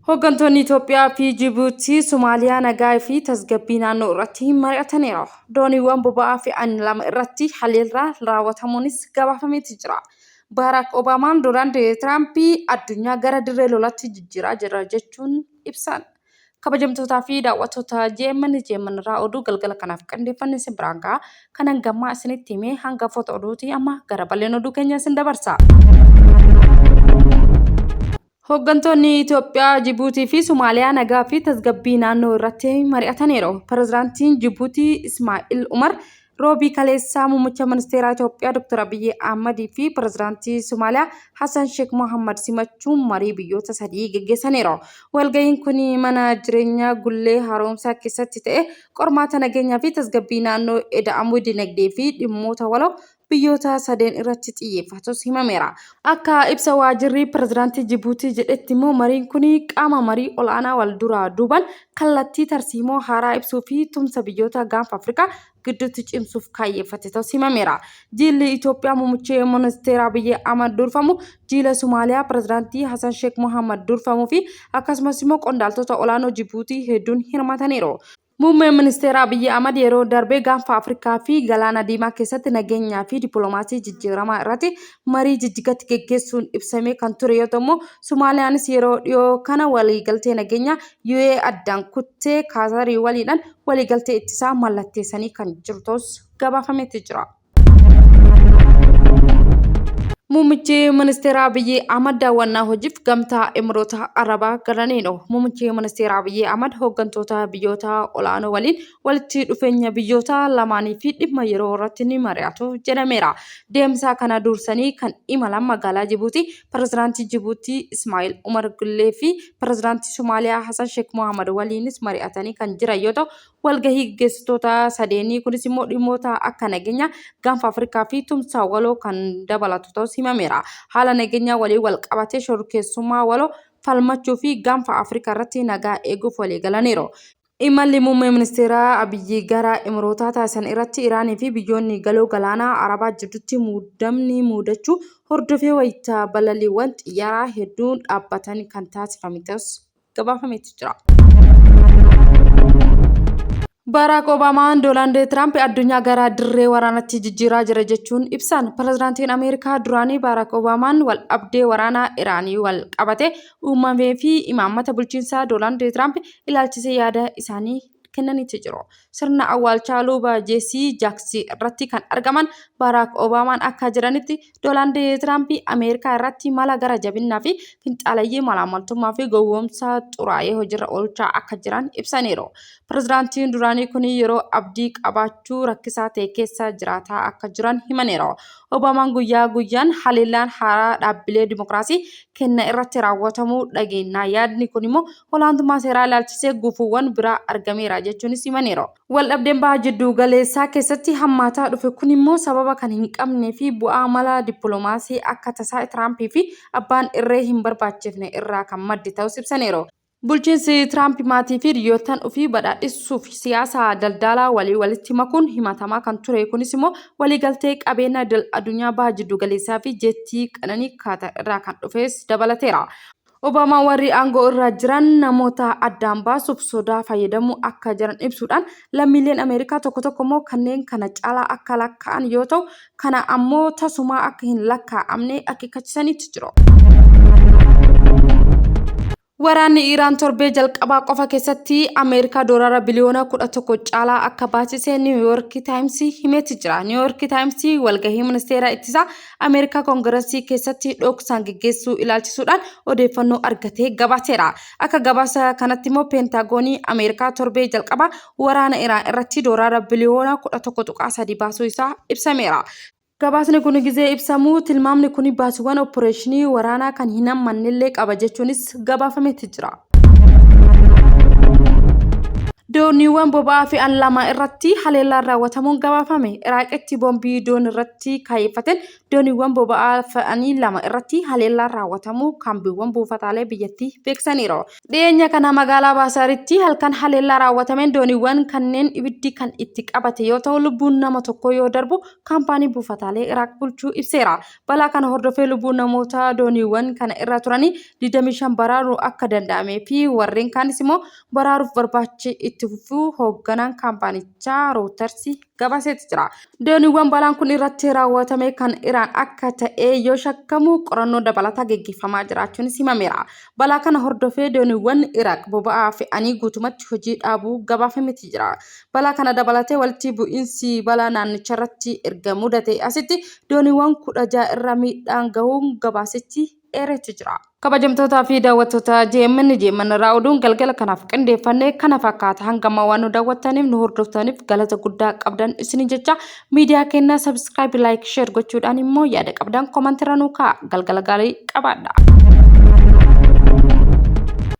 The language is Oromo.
Hooggantoonni Itoophiyaa fi Jibuutii Somaaliyaa nagaa fi tasgabbii naannoo irratti mari'ataniiru. Dooniiwwan boba'aa fe'an lama irratti haleellaa raawwatamuunis gabaafameeti jira. Baaraak Obaamaan Doonaald Tiraamp addunyaa gara dirree lolaatti jijjiiraa jira jechuun ibsan. Kabajamtootaa fi daawwattoota JMN JMN irraa oduu galgala kanaaf qindeeffanne isin biraan ga'a. Kanan gammaa isinitti himee hangafoota oduuti amma gara bal'ina oduu keenya isin dabarsa. Hooggantoonni Itoophiyaa, Jibuutii fi Somaaliyaa nagaa fi tasgabbii naannoo irratti mari'ataniiru. Pirezidaantiin Jibuutii Ismaa'il Umar Roobii kaleessaa muummicha ministeeraa Itoophiyaa Dr. Abiyyi Ahmadii fi pirezidaantii Somaaliyaa Hassan Sheekh Mohammad simachuun marii biyyoota sadii geggeessaniiru. Walga'iin kun mana jireenyaa Gullee Haaromsaa keessatti ta'e qormaata nageenyaa fi tasgabbii naannoo eda'amuu dinagdee fi dhimmoota waloo biyyoota sadeen irratti xiyyeeffatus himameera. Akka ibsa waajirri pirezidaantii Jibuutii jedhetti immoo mariin kun qaama marii ol'aanaa wal duraa duuban kallattii tarsiimoo haaraa ibsuu fi tumsa biyyoota gaanfa Afrikaa gidduutti cimsuuf kaayyeffate ta'us himameera. Jiilli Itoophiyaa muummichi ministeera Abiyyi Ahmad durfamu, jiila Somaaliyaa pirezidaantii Hasan Sheek Mohammad durfamuu fi akkasumas immoo qondaaltota olaanoo Jibuutii hedduun hirmaataniiru. Muummeen Ministeera Abiyyi Ahmad yeroo darbe gaanfa Afrikaa fi Galaana Diimaa keessatti nageenyaa fi dippiloomaasii jijjiiramaa irratti marii Jijjigatti geggeessuun ibsamee kan ture yoo ta'u immoo Somaaliyaanis yeroo dhiyoo kana waliigaltee nageenyaa UA addaan kuttee Kaatarii waliidhaan waliigaltee ittisaa mallatteessanii kan jiru ta'us gabaafameeti jira. Muummichi Ministeera Abiyyi Ahmad daawwannaa hojiif gamtaa Imiroota Arabaa galaniiru. Muummichi Ministeera Abiyyi Ahmad hooggantoota biyyoota olaanoo waliin walitti dhufeenya biyyoota lamaanii fi dhimma yeroo irratti ni mari'atu jedhameera. Deemsa kana dursanii kan imalan magaalaa Jibuutii Pirezidaantii Jibuutii Ismaa'il Umar Gullee fi Pirezidaantii Somaaliyaa Hasan Sheek Mohaamad waliinis mari'atanii kan jiran yoo ta'u, Walgahii gaggeessitoota sadeenii kunis immoo dhimmoota akka nageenya gaanfa Afrikaa fi tumsa waloo kan dabalatu ta'us himameera. Haala nageenyaa waliin wal qabatee shororkeessummaa waloo falmachuu fi gaanfa Afrikaa irratti nagaa eeguuf waliigalaniiru. Imalli Muummee Ministeeraa Abiyyi gara Imirootaa taasisan irratti Iraanii fi biyyoonni Galoo Galaanaa Arabaa jidduutti muddamni muudachuu hordofee wayita balaliiwwan xiyyaaraa hedduun dhaabbatan kan taasifame ta'us gabaafameetu jira. Baaraak Obaamaan Doonaald Tiraamp addunyaa gara dirree waraanaatti jijjiiraa jira jechuun ibsan. Pirezidaantiin Ameerikaa duraanii Baaraak Obaamaan wal dhabdee waraanaa Iraanii wal qabate uumamee fi imaammata bulchiinsaa Doonaald Tiraamp ilaalchisee yaada isaanii kennaniiti jiru. Sirna awwaalchaa luba Jeesii Jaaksii irratti kan argaman Baaraak Obaamaan akka jedhanitti Doonaald Tiraamp Ameerikaa irratti mala gara jabinnaa fi finxaaleyyii malaammaltummaa fi gowwoomsaa xuraa'ee hojiirra oolchaa akka jiran ibsaniiru. Pirezidaantiin duraanii kun yeroo abdii qabaachuu rakkisaa ta'e keessa jiraataa akka jiran himaniiru. Obaamaan guyyaa guyyaan haleellaan haaraa dhaabbilee dimokiraasii kenna irratti raawwatamuu dhageenya. Yaadni kun immoo olaantummaa seeraa ilaalchisee gufuuwwan biraa argameera jechuunis himaniiru. Waldhabdeen baha jiddu galeessaa keessatti hammaataa dhufe kun immoo sababa kan hin qabnee fi bu'aa mala dippiloomaasii akka tasaa Tiraampii fi abbaan irree hin barbaachifne irraa kan madde ta'us ibsaniiru. Bulchiinsi Tiraamp maatii fi hiriyoottan ofii badhaadhissuuf siyaasa daldalaa walii walitti makuun himatamaa kan ture kunis immoo waliigaltee qabeenya idil addunyaa baha jiddu galeessaa fi jeettii qananii Kaatar irraa kan dhufes dabalateera. Obaamaan warri aangoo irra jiran namoota addaan baasuuf sodaa fayyadamuu akka jiran ibsuudhaan lammiileen Ameerikaa tokko tokko immoo kanneen kana caalaa akka lakkaa'an yoo ta'u kana ammoo tasumaa akka hin lakkaa'amne akeekkachiisaniitu jiru. Waraanni Iraan torbee jalqabaa qofa keessatti Ameerikaa doolaara biliyoona 11 caalaa akka baasise Niiw Yoork Taayims himeeti jira. Niiw Yoork Taayims walgahii ministeera ittisaa Ameerikaa Koongirasii keessatti dhoksaan geggeessuu ilaalchisuudhaan odeeffannoo argatee gabaaseera. Akka gabaasa kanatti immoo Peentaagoonii Ameerikaa torbee jalqabaa waraana Iraan irratti doolaara biliyoona 11.3 baasuu isaa ibsameera. Gabaasni kun gizee ibsamu tilmaamni kun baasiiwwan opporeeshinii waraanaa kan hin hammannellee qaba jechuunis gabaafameeti jira. Dooniiwwan boba'aa fe'an lama irratti haleellaan raawwatamuun gabaafame. Iraaqitti boombii doonii irratti kaayyeffateen dooniiwwan boba'aa fe'anii lama irratti haleellaan raawwatamuu kaambiiwwan buufataalee biyyattii beeksisaniiru. Dhiyeenya kana magaalaa Baasaaritti halkan haleellaa raawwatameen dooniiwwan kanneen ibiddi kan itti qabate yoo ta'u lubbuun nama tokkoo yoo darbu kaampaanii buufataalee Iraaq bulchuu ibseera. Balaa kana hordofee lubbuun namoota dooniiwwan kana irra turanii 25 baraaruu akka danda'amee fi warreen kaanis immoo baraaruuf barbaachi itti fufuu hoogganaan kaampaanichaa Rootarsi gabaaseeti jira. Dooniiwwan balaan kun irratti raawwatame kan Iraan akka ta'e yoo shakkamu qorannoo dabalataa geggeeffamaa jiraachuunis himameera. Balaa kana hordofee dooniiwwan Iraaq boba'aa fe'anii guutumatti hojii dhaabuu gabaafameeti jira. Balaa kana dabalatee walitti bu'iinsi balaa naannicharratti erga mudate asitti dooniiwwan 16 irra miidhaan gahuun gabaasichi eereeti jira. Kabajamtootaa fi daawwattoota JMN JMN irraa oduun galgala kanaaf qindeeffanne kana fakkaata. Hanga ammaa waan nu daawwattaniif nu hordoftaniif galata guddaa qabdan isin jecha miidiyaa keenya subscribe, like, share gochuudhaan immoo yaada qabdan comment irra nuu kaa'a. Galgala gaarii qabaadha.